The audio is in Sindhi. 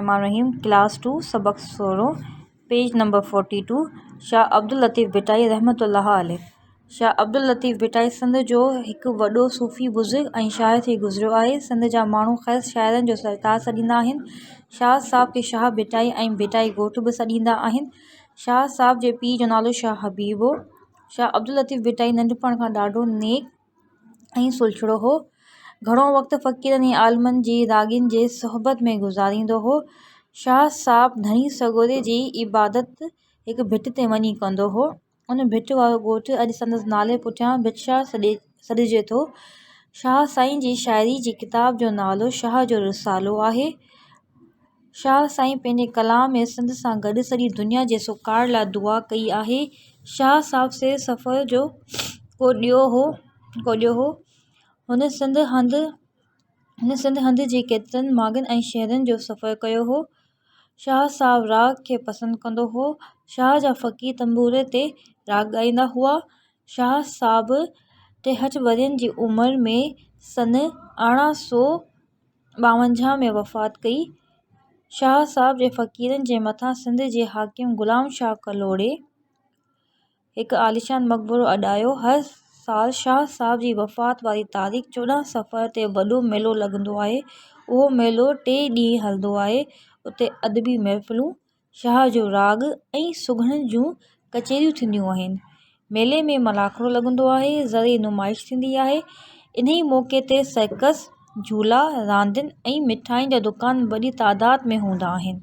الرحمان الرحيم ڪلاس ٽو سبق سورهون پيج نمبر 42 شاهه عبداللطيف ڀٽائي رحمة الله عليه شاهه عبداللطيف ڀٽائي سنڌ جو هڪ وڏو صوفي بزرگ ۽ شاعر ٿي گذريو آهي. سنڌ جا ماڻهو کيس شاعرن جو سرتاج سڏيندا آهن. شاهه صاحب کي شاهه ڀٽائي ۽ ڀٽائي گهوٽ به سڏيندا آهن. شاهه صاحب جي پيء جو نالو شاهه حبيب هو. شاهه عبداللطيف ڀٽائي ننڍپڻ کان ڏاڍو نيڪ ۽ سلڇڻو هو. گهڻو وقت فقيرن ۽ عالمن جي راڳين جي صحبت ۾ گذاريندو هو. شاهه صاحب ڌڻي سڳوري جي عبادت هڪ ڀٽ تي وڃي ڪندو هو. ان ڀٽ وارو ڳوٺ اڄ سندس نالي پٺيان ڀٽ شاهه سڏجي ٿو. شاهه سائين جي شاعري جي ڪتاب جو نالو شاهه جو رسالو آهي. شاهه سائين پنهنجي ڪلام ۾ سنڌ سان گڏ سڄي دنيا جي سڪار لاء دعا ڪئي آهي. شاهه صاحب سير سفر جو ڪوڏيو هو ڪوڏيو هو. هن سنڌ هنڌ هن سنڌ هنڌ جي ڪيترن ماڳن ۽ شهرن جو سفر ڪيو هو. شاهه صاحب راڳ کي پسند ڪندو هو. شاهه جا فقير تنبوري تي راڳ ڳائيندا هئا. شاهه صاحب 63 ورهين جي عمر ۾ سن 1852 ۾ وفات ڪئي. شاهه صاحب جي فقيرن جي مٿان سنڌ جي حاڪم غلام شاهه ڪلهوڙي هڪ عاليشان مقبرو اڏايو. هر سال شاهه صاحب جي وفات واري تاريخ 14 صفر تي وڏو ميلو لڳندو آهي. اهو ميلو ٽي ڏينهن هلندو آهي. اتي ادبي محفلون شاهه جو راڳ ۽ سگهڙن جون ڪچهريون ٿينديون آهن. ميلي ۾ ملاکڙو لڳندو آهي، زرعي نمائش ٿيندي آهي. انهي موقعي تي سرڪس، جهولا، راندين ۽ مٺاين جا دڪان وڏي تعداد ۾ هوندا آهن.